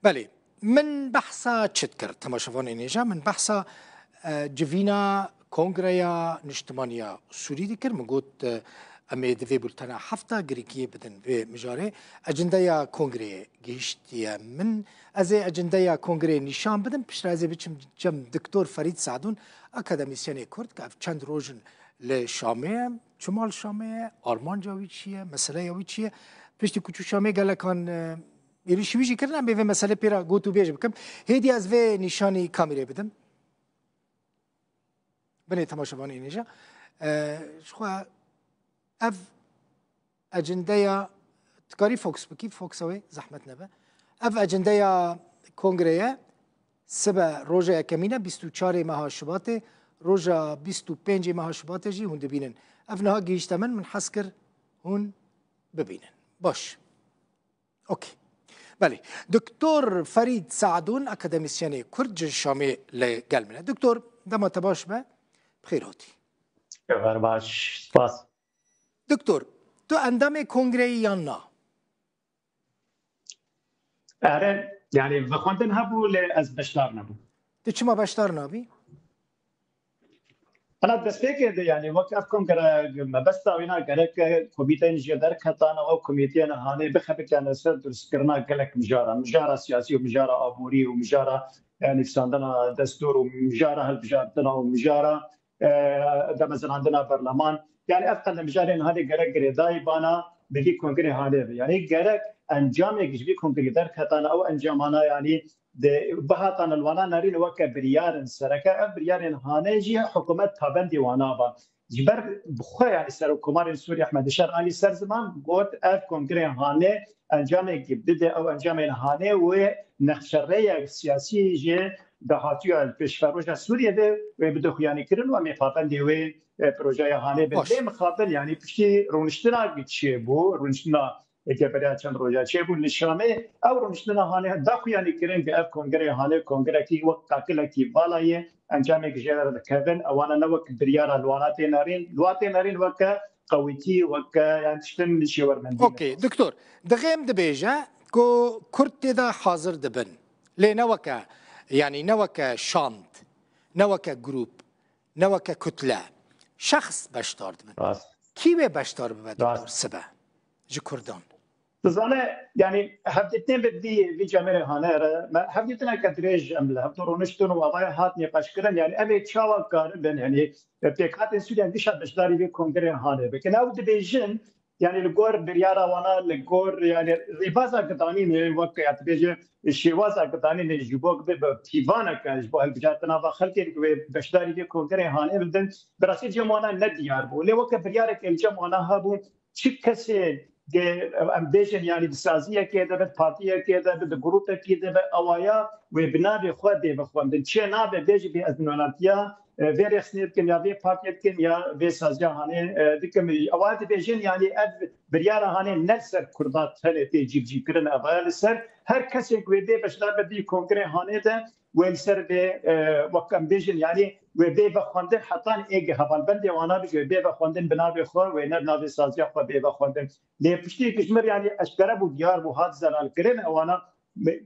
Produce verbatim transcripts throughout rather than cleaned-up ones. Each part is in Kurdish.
Belê, min behsa çi dikir, temaşevanê nêja? Min behsa, e, civîna Kongreya Niştimaniya Sûrî dikir. Min got, e, em ê di vê bultena hefta girîkiyê bidin vê mijarê. Ecendeya Kongreyê gihiştiye min. Ez ê ecendeya Kongreyê nîşan bidim, piştre ez ê biçim cem Doktor Ferîd Sadûn, akademîsyenê Kurd, ke ev çend roj in li Şamê ye. Çima li Şamê ye? Armanca wî çi ye? Meseleya wî çi ye? Piştî ku çû Şamê gelekan, e, êrîşî wî jî kirin, em ê vê meselê pê re gotûbêj bikim. Hêdî ez vê nîşanî kamîrê bidim. Binê temaşevanê nêja. E, ji xwe ev ecendeya, dikarî Fox bikî, Foxa wê zehmet nebe. Ev ecendeya kongreyê sibe roja yekemîn e, bîst û çarê meha Şubatê, roja bîst û pêncê meha Şubatê jî hûn dibînin. Ev niha gihîşte min, min hez kir hûn bibînin. Baş. Okey. Belê. Doktor Ferîd Saedûn, akademîsyenê Kurd ji Şamê li gel min e. Doktor, dema te baş be, bi xêr hatî. Xeber baş, spas. Doktor, tu endamê kongreyî yan na? Ere, yani vexwendin hebû, lê ez beşdar nebûm. Tu çima beşdar nabî? Ana destpêkê de, yani wek ev kongre mebesta wîna gerek komîteyên jê derketane û ew komîteyên hanê bixebitiyane ser durustkirina gelek mijara, mijara siyasî û mijara aborî û mijara, yani, nivîsandina destûr û mijara hilbijartina û mijara, e, damezinandina berleman. Yani ev qende mijarên hanê gerek girêdayî bana bi vî kongrê hanê be. Yani gerek encamêk ji vî kongrê derketane, ew encamana, yani, di, bihatane li wana nerîn weke biryarên sereke. Ev biryarên hanê jî hikûmet pabendî wana ba. Ji ber bi xwe, yani Serokkomarên Sûrî Ehmed Şer anî ser ziman, got ev kongreyên hanê encamekî bide, ew encamên hanê wê nexşerêyek siyasî jê dahatiya li pêşveroja Sûriyê de wê bide xuyanîkirin û em ê pabendê wê, e, projeya hanê bin. Baş. Lê mixabin, yani piştî rûniştina çêbû, rûniştina Eke beriya çend roja çêbû li Şamê, ew rûniştina hanê da xuyanî kirin ku ev kongreyê hanê kongrekî wek qakilekî vala ye, encamêk jê re dikevin, ewana ne wek biryara li wana tê nerîn, li wan tê nerîn weke qewîtî, weke, yani, tiştin şêwermendî. Okey, doktor, dixê em dibêje ku Kurd tê de hazir dibin. Lê ne weke, yani ne weke şand, ne weke grûp, ne weke kutle, şexs beşdar dibin. Rast. Kî wê beşdar bibe, doktor, Rast. sibe ji Kurdan? Dizane, yani, hevdîtinê bi vî, vî cemêrê hane re, me hevdîtineke dirêj em li hevdu rûniştin û avaya hat nîqaşkirin. Yani, ev ê çawa karibin, yani, pêkhatên Sûriye gişa beşdarî vê kongreyê hane bikin. Ew dibêjin, yani, li gor biryara wana, li gor, yani, rêbaza gidanînê, wek ya dibêje, şêwaza gidanînê ji bo bibe pîvaneke ji bo hilbijartina va xelkê wê beşdarî vê kongreyê hanê bibin, bi rastî cem wana ne diyar bû. Lê weke biryareke li cem wana hebû, çi kesê, em bêjin, yani di saziyekê de be, di partiyekê de be, di grûpekî de be, ewaya wê bi navê xwe bê vexwendin. Çi nabe bêjî bê ez nonantiya, e, vê rêxistinê dikim ya vê partiyê dikim ya vê saziya hanê, e, dikim. Ewa dibêjin, yani ev biryara hanê ne li ser Kurda tenê tê cîbicîkirin, ev ya li ser her kesê ku wê bê beşdar be di kongrê hanê de, wê li ser bê, e, wek em bêjin, yani wê bê vexwendin hetan êgê hevalbendê wana bijî, wê bê vexwendin bi navê xwe, wê ne bi navê saziya xwe bê vexwendin. Lê piştî ku ji mir, yani eşkere bû, diyar bû, hat zelalkirin, ewana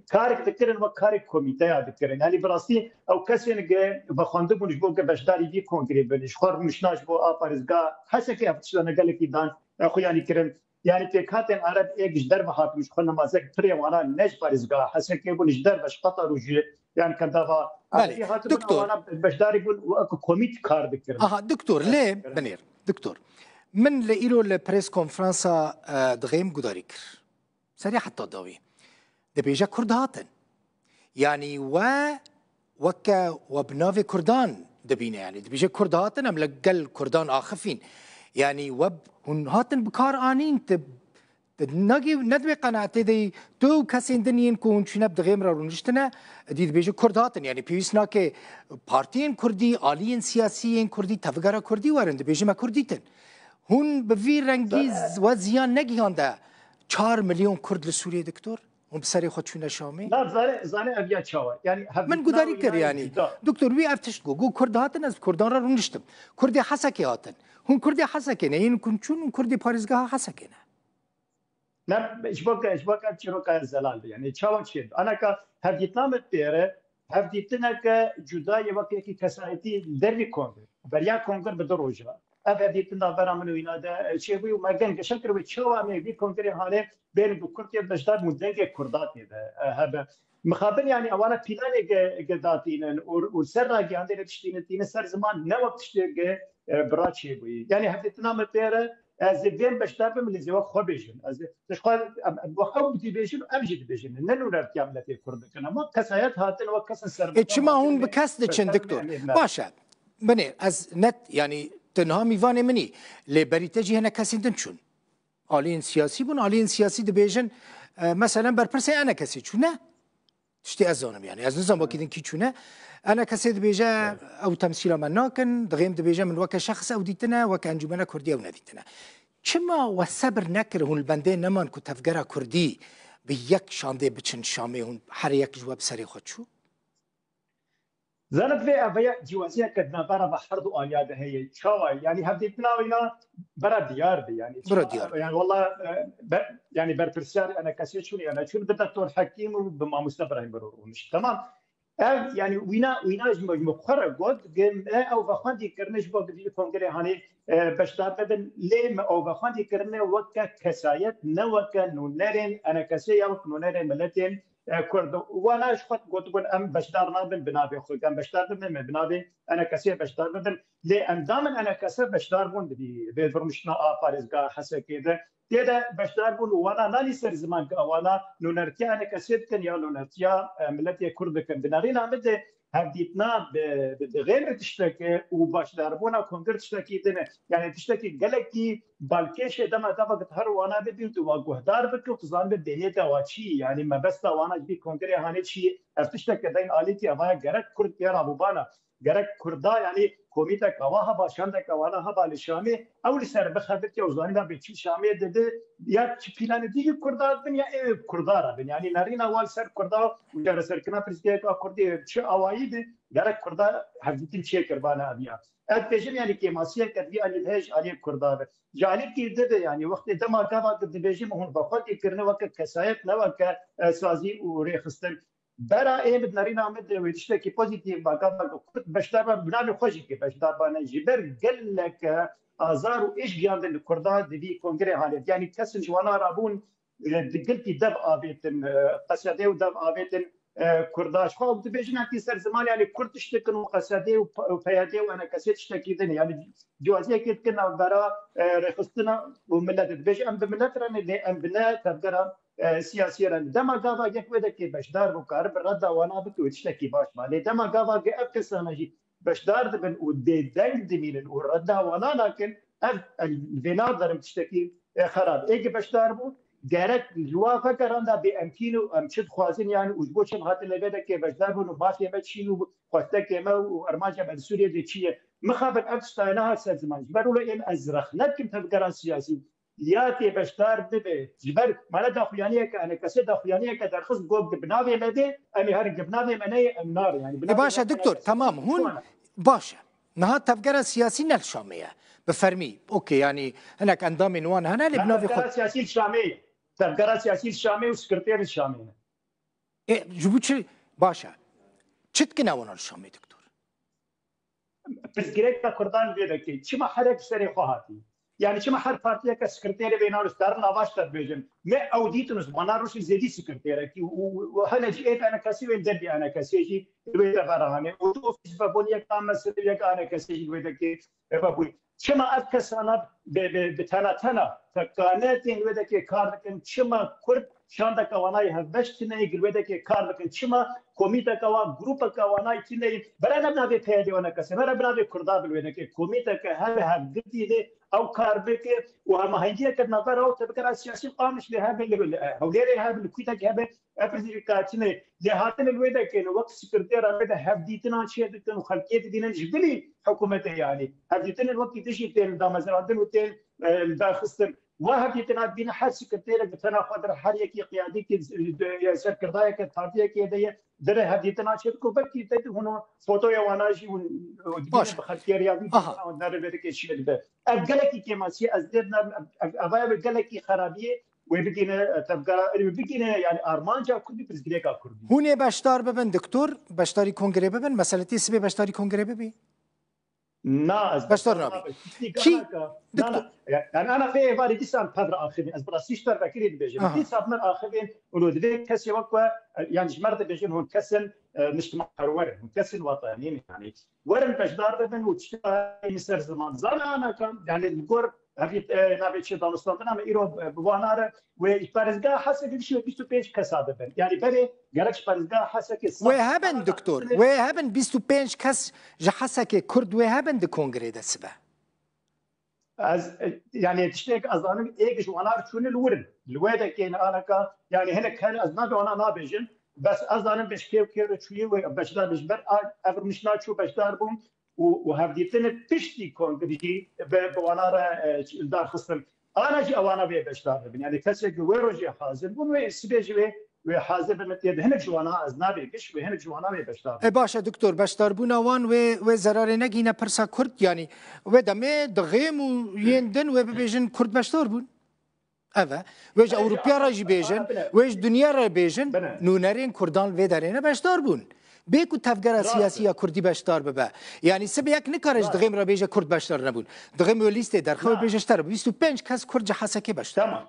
karek dikirin, wek karek komîteya dikirin. Yani bi rastî ew kesên ge vexwendibûn ji bo ge beşdarî vî kongrê bin, ji xwe rûniştina ji bo a parêzgeha Hesekê, ev tiştane gelekî dan, e, xuyanî kirin. Yani pêkhatên Ereb êk ji derve hatibûn, ji xwe nemazek pirê wana ne ji parêzgeha Hesekê bûn, ji derve, ji Qetar û ji, yani, kendava Belê, Erebî hatibûn, doktor. Wana beşdarî bûn û wek komît kar dikirin. Aha, doktor, lê Evet, evet. binêr, doktor. Min li îro li press konferansa, e, dixêm gudarî kir. Serê heta dawî. Dibêje Kurd hatin. Yanî we weke we bi navê Kurdan dibîne, yanî dibêje Kurd hatin, em li gel Kurdan axifîn. Yanî we hûn hatin bi kar anîn, tu, tu nagî, ne di wê qenaetê de yî, tu û kesên din yên ku hûn çûne bi dixêm re rûniştine, dî dibêje Kurd hatin. Yanî pêwîst nake partiyên Kurdî, aliyên siyasî yên Kurdî, tevgera Kurdî werin, dibêje me Kurd dîtin. Hûn bi vî rengî Zane- z-, we ziyan negihande çar milyon Kurd li Sûriyê, doktor? Hûn bi serê xwe çûne Şamê? Na, zane, zane ev ya çawa? Yani, hev Min gudarî kir, yani, yanî. Doktor, wî ev tişt got. Got, Kurd hatin, ez bi Kurdan re rûniştim. Kurdê Hesekê hatin. Hûn Kurdê Hesekê ne, yên ku çûn, hûn Kurdê parêzgeha Hesekê ne. Ne, ji bo ke, ji bo ke çîroka zelal be. Yani çawa çê? Aneka hevdîtina min pêre, hevdîtineke cuda ye wek yekî kesayetî dervî kongre. Beriya kongre bi du roja. Ev hevdîtin navbera min û wîna de çêbû û me geng geşe kir wê çawa em ê vî kongrê hanê bên bi Kurd yê beşdar bûn dengê Kurda tê de, e, hebe. Mixabin yani ewana planê ge, ge datînin û, û ser ragihandê re tiştînin tînin ser ziman ne wek tiştê ge, e, bira çêbûyî. Yani hevdîtina min pêre ez ê bên beşdar bim lê zê wek xwe bêjin. Ez ê, ez xwe, em, em, wek ew dibêjin û em jî dibêjin. Ne nûnertiya miletê Kurd dikin. Ama kesayet hatin wek kesin ser. E, çima hûn bi kes diçin, doktor? Baş e. Binê, ez net, yani, tu niha mîvanê min î, lê berî te jî hene kesên din çûn. Aliyên siyasî bûn, aliyên siyasî dibêjin, e, meselen berpirsê enekesê çû, ne? Tiştê ez zanim, yani, ez nizam wekî din kî çûne. Enekesê dibêje, ew temsîla me nakin, dixêm dibêje min weke şexs ew dîtine, weke encûmena kurdî ew nedîtine. Çima we sebir nekir hûn li bendê neman ku tevgera kurdî bi yek şandê biçin Şamê, hûn her yek ji we bi serê xwe çû? Zanit vê ev ya cîwaziyeke di navbera ve her du aliya de heye. Çawa? Yani hevdîtina wîna bera diyar be. Yani bira diyar. Yani wala, e, ber, yani berpirsiyar enekesê çûn yani çûn bi doktor Hekîm û bi mamoste Birahîm Bero rûnişt. Tamam. Ev yani wîna, wîna ji me, ji me xwe re got, ge me ew vexwendî kirine ji bo gidî kongrê hanê, e, beşdar bibin. Lê me ew vexwendî kirine weke kesayet, ne weke nûnerên enekesê ya wek nûnerên miletên e, Kurd. Wana ji xwe gotibûn, em beşdar nabin bi navê xwe. Em beşdar bibin, me bi navê enekesê beşdar bibin. Lê endamên enekese beşdar bûn di vî vê rûniştina a parêzgeha Hesekê de. Tê de beşdar bûn û wana nanî ser ziman ke wana nûnertiya enekesê dikin ya nûnertiya, e, miletê Kurd dikin. Di nerîna min de hevdîtina bi, bi, bi xêr tiştekê û başdarbûna kongir tiştekî din e. Yani tiştekî gelekî balkêş e, dema gava ku her wana bibî û tu wa guhdar bikî û tu zanibî bêhniyeta wa çi ye. Yani mebesta wana ji vî kongrê hanê çi ye? Ev tişteke deyn alîtî eva ye, gerek Kurd pê rabûbana, gerek Kurda, yani komîteka wa heba, şandeka wana heba li Şamê, ew li ser bixebitî û zanîna bê çi Şamê didi, ya çi planê dî ji Kurda bin ya ê Kurda re bin. Yani nerîna wa li ser Kurda û çareserkirina pirsgirêka Kurdî çi awayî bi, gerek Kurda hevdîtin çêkir bana ev ya. Ez dibêjim, yani kêmasiyeke di vî alî de ji aliyê Kurda ve. Ji alîkî di de, yani wextê dema gava tu dibêjim hûn bi xwe tê kirine weke kesayet, ne weke, e, sazî û rêxistin. Bera ê min nerîna min de wê tiştekî pozîtîf ba gava ku Kurd beşdar ba, bi navê xwe jî kê beşdar ba ne. Ji ber geleke azar û êş giyandin li Kurda di vî kongrê hanê. Yani kesin ji wana rabûn, e, di gilkî dev avêtin, e, Qesedê û dev avêtin, e, Kurda. Ji xwe ew dibêjin, hekî ser ziman, yani Kurd tişt dikin û Qesedê û P-, û P Y D û enekesê tiştekî din e. Yani cihaziyekê dikin navbera, e, rêxistina û milletê. Dibêje, em bi millet re ne, lê em bi ne tevgera, e, siyasî re ne. Dema gava yek wê dekê beşdar bû, karibe redda wana bike, wê tiştekî baş ba. Lê dema gava ge ev kesana jî beşdar dibin û dê deng dimînin û redda wana nakin, ev, em vê naderim tiştekî, e, xerab. Ê ki beşdar bû, gerek ji wa vegeranda bê em kîn û em çi dixwazin, yani û ji bo çi em hatine vê dekê beşdar bûn û mafê me çi û xwestekê me û armanca me li Sûriyê de çi ye. Mixabin ev tiştayê nehat ser ziman. Ji ber wilo ên ez rexne dikim tevgera siyasî ya tê beşdar bibe. Ji ber mane daxuyaniyeke, enekesê daxuyaniyeke derxist got, di binavê me de, em ê herin, di binavê me neyê, em narin. Yani, e, baş e, doktor, tamam, hûn, baş e. Niha tevgera siyasî ne li Şamê ye. Bi fermî, okey, yani hinek endamên wan hene, lê bi navê xwe. Tevgera siyasî li Şamê ye. Tevgera siyasî li Şamê û sekreterê li Şamê ne. E, ji bo çi? Baş e. Çi dikine wana li Şamê, doktor? Pirsgirêka Kurdan vê dekê. Çima herek serê xwe hatî? Yani çima her partiyeke sekreterê vê navê, dikarin avaş te dibêjin. Me ew dîtin û mana rûşî zêdî sekreterekî û, û, û hene jî ê enekesî wê derdî enekesê jî wê de berahane. Û tu ofîs vebûn yek a mesele yek a enekesê jî wê dekê vebûn. Çima ev kesana bi, bi, bi tena tena tekane tên wê dekê kar dikin? Çima Kurd şandeke wana yê hevbeş tine yê gir wê dekê kar dikin? Çima komîteke wan, grûpeke wana yê tine yê? Bere ne binavê P Y D wana kesê, bere binavê Kurda bin wê dekê. Komîteke hebe hevgirtî de ew kar bike û hemahengiyeke navbera ew tevgera siyasî Qamişlê hebe, li, li Hewlêrê hebe, li Kûytekê hebe, ev pirsgirêka tine lê hatine li wê dekê, li wek sekretera wê de hevdîtinan çê dikin û xelkê dibînin ji bilî hikûmetê, yanî hevdîtinên wekî dijî tên damezrandin û tên, e, li dar xistin. Wa hevdîtina dibîne her sekreterek bi tena xwe dir, her yekî qiyadîkî, e, serkirdayeke partiyekê de ye, dire hevdîtina çê dike û belkî te hûn fotoya wana jî hûn, e, dibînin bi xelkê re ya vî derê vê dikê çiyê dibe. Ev gelekî kêmasî ye, ez lê dinerim, ev, ev, ev gelekî xerabî ye. wê bigîne, e, tevgera, wê bigîne, yani armanca Kurdî, pirsgirêka Kurdî. Hûn ê beşdar bibin, doktor, beşdarî kongrê bibin, meseletê sibê beşdarî kongrê bibî? Na, ez Beşdar beşdar nabî. nabim. Tiştî Kî? Kanaka. Na, Doktor na. Ya-, yani ana vê êvarê dîsan pevre axivîn. Ez bi rastî ji te re vekirî dibêjim. Aha. Dîsa bi me re axivîn û li divê kesê wek we, e, yani ji me re dibêjin hûn kesên, e, niştiman perwer in. Hûn kesên wetanî ne yani. Werin beşdar bibin û tiştê li ser ziman. Zana anaka, yani li gor hevî, e, navê çi danûstandina me îro, e, bi wana re wê ji parêzgeha Hesekê bişî bîst û pênc kesa bibin. Yani berê gerek ji parêzgeha Hesekê Wê hebin, doktor, wê hebin bîst û pênc kes ji Hesekê Kurd wê hebin di kongrê de sibe? Ez, e, yani tiştek ez zanim êk ji wana çûne li wir in. Li wê de kêne anaka, yani hinek hene ez nabe wana nabêjin. Bes ez zanim beş kêv kêv re çûye wê beşdar ji ber a, ev rûniştina çû beşdar bûm û, û hevdîtinê piştî kongrê jî bi, bi wana re, e, dar xistin. Ana jî ewana vê beşdar bibin. Yani kesek wê rojê hazir bûn wê sibê jî wê, wê hazir bibin. Tê de hinek ji wana ez nabê giş wê hinek ji wana wê beşdar bibin. E, baş e, doktor, beşdarbûna wan wê, wê zerarê negîne pirsa Kurd, yani wê demê dixêm û yên din wê bibêjin Kurd beşdar bûn. Ev e. Wê ji Ewropiya re jî bêjin, wê ji dinya re bêjin, nûnerên Kurdan li vê derê ne beşdar bûn. Bê ku tevgera siyasî ya Kurdî beşdar bibe. Yani sibê yek nikare ji dixêm re bêje Kurd beşdar nebûn. Dixêm wê lîstê derxe wê bêje ji te re bîst û pênc kes Kurd ji Hesekê beşdar bûn. Tamam.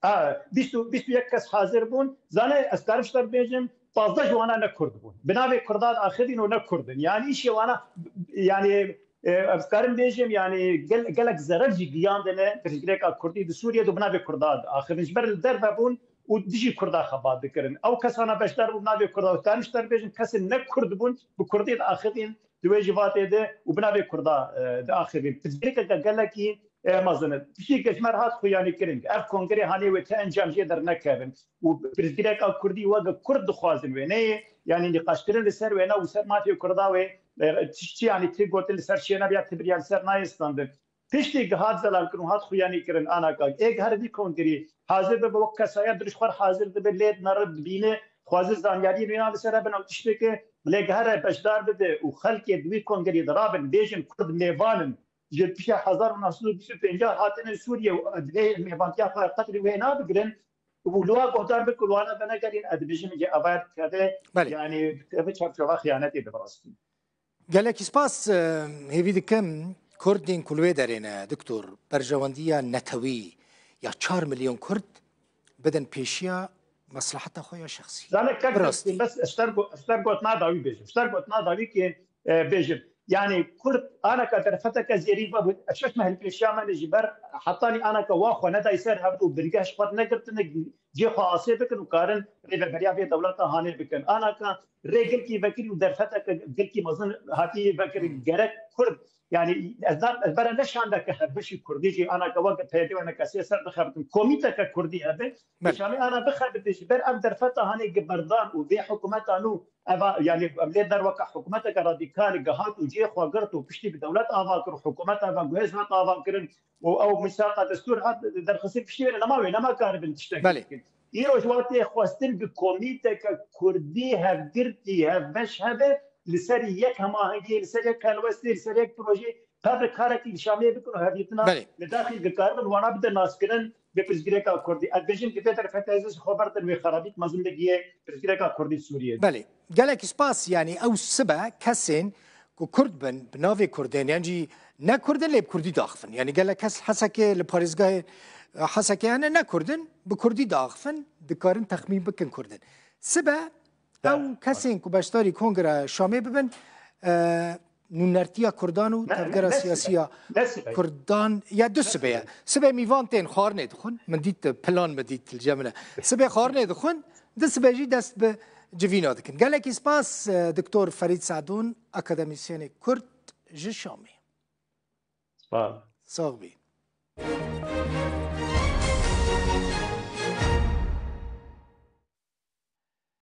Ha, bîst û, bîst û yek kes hazir bûn. Zane ez karim ji te re bêjim, pazdeh ji wana ne Kurd bûn. Bi navê Kurdan axivîn û ne Kurd in. Yani îşê wana, yani, e, ez karim bêjim, yani gel-, gelek zerer jî giyandine pirsgirêka Kurdî di Sûriyê de bi navê Kurdan axivîn. Ji ber li derve bûn û dijî Kurda xebat dikirin. Ew kesana beşdar bûn bi navê Kurda. Karim ji te re bêjim, kesên ne Kurd bûn, bi Kurdî diaxivîn di wê civatê de û bi navê Kurda, e, diaxivîn. Pirsgirêkeke gelekî e, mezin e. Tiştê ke ji me re hat xuyanîkirin. Ev kongrê hanê wê ti encam jê dernekevin. Û pirsgirêka Kurdî weke Kurd dixwazin wê neyê. Yanî nîqaşkirin li ser wêne û ser mafê Kurda wê, e, çi, çi yanî ti gotin li ser çi ye nebiya ti biriya li ser nayê standin. Tiştê ke hat zelalkirin û hat xuyanîkirin anaka. Ê ke her vî kongrî hazir bibe wek kesaya dirûşxwer hazir dibe lê nere dibîne xwaze zanyariyên wêna li ser hebin ew tiştê ke lê ke here beşdar bibe û xelkê di wî kongrî de rabin bêjin Kurd mêvan in. Ji pişta hezar û neh sed û bîst û pênc hatine Sûriye û divê mêvantiya xwe qedrî wê nabigirin û li wa guhdar bikin, li wana venegerîn, ez dibêjim, cê ava dikeve, Belê. yanî dikeve çarçova xiyanetê de bi rastî. Gelekî spas, e, hêvî dikim, Kurdên ku li wê derê ne, Doktor, berjewendiya netewî ya çar milyon Kurd bidin pêşiya mesleheta xwe ya şexsî. Zane kek Bi rastî. Destî, bes ez ter go-, ez ter gotina dawî bêjim. Ez ter gotina dawî ki e, bêjin. Yanî Kurd anaka derfeteke zêrî vebûn, şeş meh li pêşiya me ne ji ber hetanî anaka wa xwe nedayî ser hev û bingeh ji xwe negirtine, cê xwe asê bikin û karin rêveberiya vê dewleta hanê bikin. Anaka rê gilkî vekirî û derfeteke gilkî mezin hatî vekirin. Gerek Kurd, yanî ez na-, ez bere ne şandeke hevbeşî Kurdî jî anaka weke P Y D weke kesê ser bixebitin. Komîteke Kurdî hebe, Belê. Şamê ana bixebite ji ber ev derfeta hanê gi berdan û vê hikûmeta nû eva, yanî em lê der weke hikûmeteke radîkal gihat û cihê xwe girt û piştî bi dewlet ava kir û hikûmeta ve guhêz hat ava kirin û ew mîsaqa destûr hat derxistin piştî wê nema wê nema karibin tiştek Belê. bikin. Îro ji wa tê xwestin bi komîteke kurdî hevgirtî hevbeş hebe li ser yek hemahengiyê, li ser yek helwestê, li ser yek projeyê pevre karekî li Şamê bikin û hevdîtina Belê. li daxî dikaribin wana bide naskirin bi pirsgirêka Kurdî. Ez bêjim ki vê derfetê ez xwe berdin wê xerabît mezin digiyê pirsgirêka Kurdî Sûriyê. Belê. Gelekî spas, yanî ew sibe kesên ku Kurd bin, bi navê Kurdên, yan jî ne Kurdin lê bi Kurdî daxivin. Yanî gelek kes Hesekê li parêzgahê Hesekê hene ne Kurdin, bi Kurdî daxivin, dikarin texmîn bikin Kurdin. Sibe Ew kesên ku beşdarî Kongra Şamê bibin, e, nûnertiya Kurdan û Ne, tevgera ne, ne sibe, siyasî ya ne sibe. Kurdan ya du Ne sibe ye. sibe. Sibê mîvan tên xwarinê dixwin. Min dît, plan min dît li cem min e. Sibê xwarinê dixwin, du sibe jî dest bi civîna dikin. Gelekî spas, e, Doktor Ferîd Sadûn, akademîsyenê Kurd ji Şamê. Spas. Sax bî.